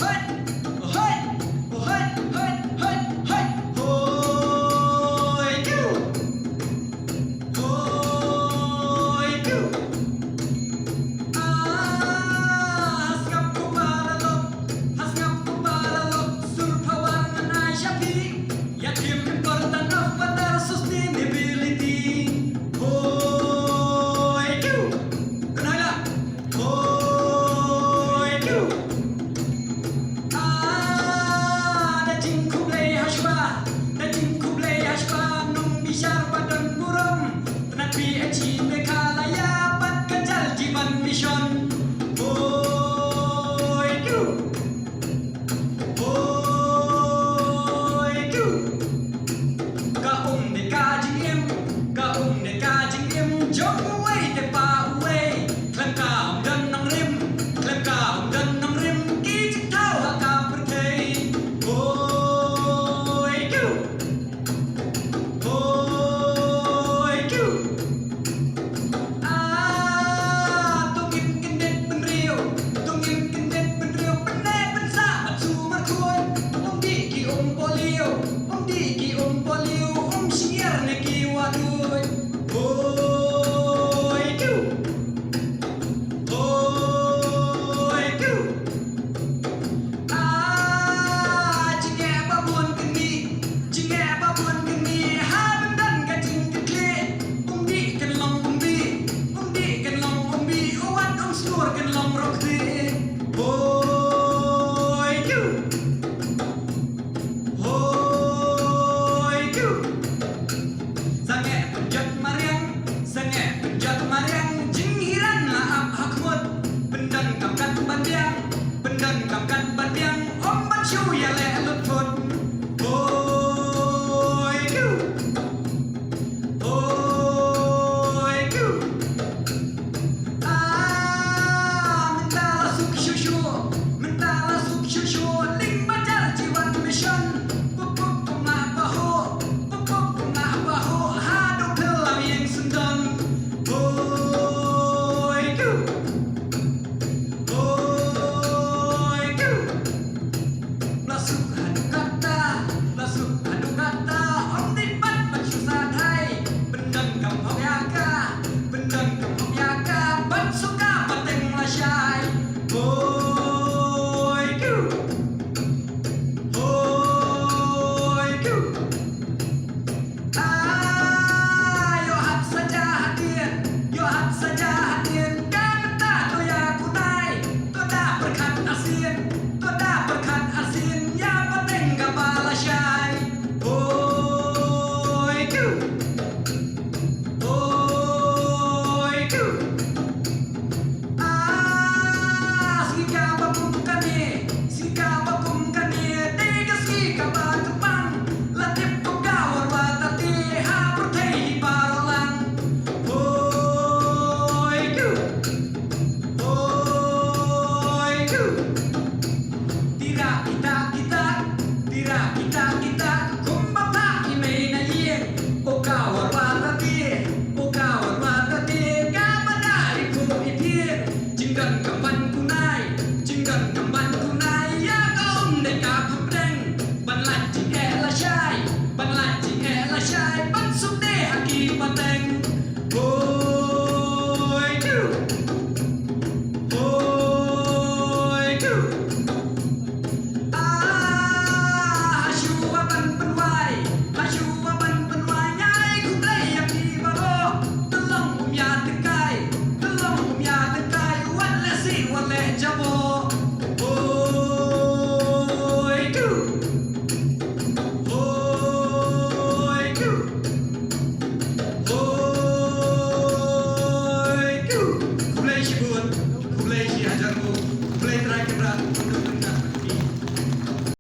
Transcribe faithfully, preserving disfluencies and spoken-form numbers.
Hoi! Hoi! Hoi! Hoi! Hoi! Hoi! Hoi! Hoi! Hoi! Ah, ha sngap ko paralok, ha sngap ko paralok, sur power ngan ai sha phi. Ïa tim important of water sustainability. Hoi! Kynhoi la. Hoi! Ah, da jingkhublei hashwa, da jingkhublei hashwa, nongbishar ba don burom, tnat P H E Meghalaya bad ka Jal Jeevan Mission. Hoi! Hoi! Ka um ne ka jingim, ka um ne ka jingim jong uwei te pa uwei. Khlem ka um don nongrim, khlem ka um don nongrim, ki jingthaw ha ka pyrthei. Hoi! Hoi! Ah, to ngim kyndit bynriew, to ngim kyndit bynriew, pynneh pynsah bad sumar khuid. Ym dih ki um polio, ym dih ki um polio, ym shngiar ne ki wah duid. Hoi! Hoi! Ah, jingeh ba bun kynni, jingeh ba bun kynni, ha bynta ka jingkitkhlieh. Ym dih kan long bymdih, ym dih kan long bymdih, u wat u stur kan long rok khlieh. Hoi! Hoi! Sangeh pynjot mariang, sangeh pynjot mariang, jinghiran la ap ha khmut. Pyndonkam kat ban biang, pyndonkam kat ban biang, ym ban shu ïaleh lut phut. Hoi! Hoi! Ah, mynta la suk shuh shuh, mynta la suk shuh shuh, lyngba Jal Jeevan Mission. Puk puk puk la pahuh, puk puk puk la pahuh, haduh phil lam ïing syndon. Hoi! Hoi! La suk haduh katta, la suk haduh katta, ym dei pat ban shu sa thai. Pyndonkam hok ïa ka, pyndonkam hok ïa ka, ban suk ka pateng lashai. Hoi! Hoi! Ah, ïoh hap saja hadien, ïoh hap saja hadien, ka mynta to ïa kunai, to da pyrkhat arsien, to da pyrkhat arsien, ïa pateng kaba lashai. Hoi! Hoi! Ah, sngi kaba kum kane, sngi kaba kum kane, dei ka sngi kaba kyrpang. La tip kum ka World Water Day ha pyrthei baroh lang. Hoi! Hoi! Tira kita kita, tira kita kita, kumba phah i mei na ïing. O ka World Water Day, o ka World Water Day, kaba da i phuh i phieng. Jingdonkam ban kunai, jingdonkam ban